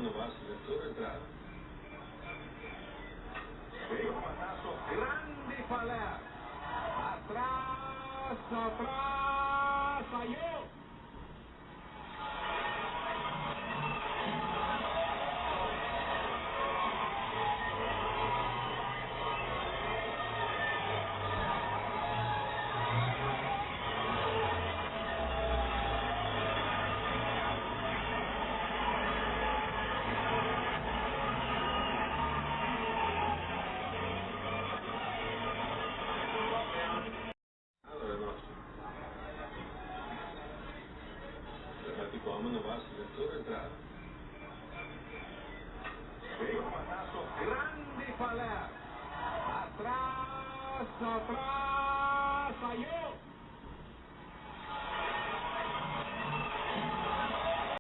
na base den tur entrada. Batazo grandi pa left. Atras, atras, ayo! Anochi. El a bati ku hòmber na base den tur entrada. Batazo grandi pa left. Atras, atras, ayo!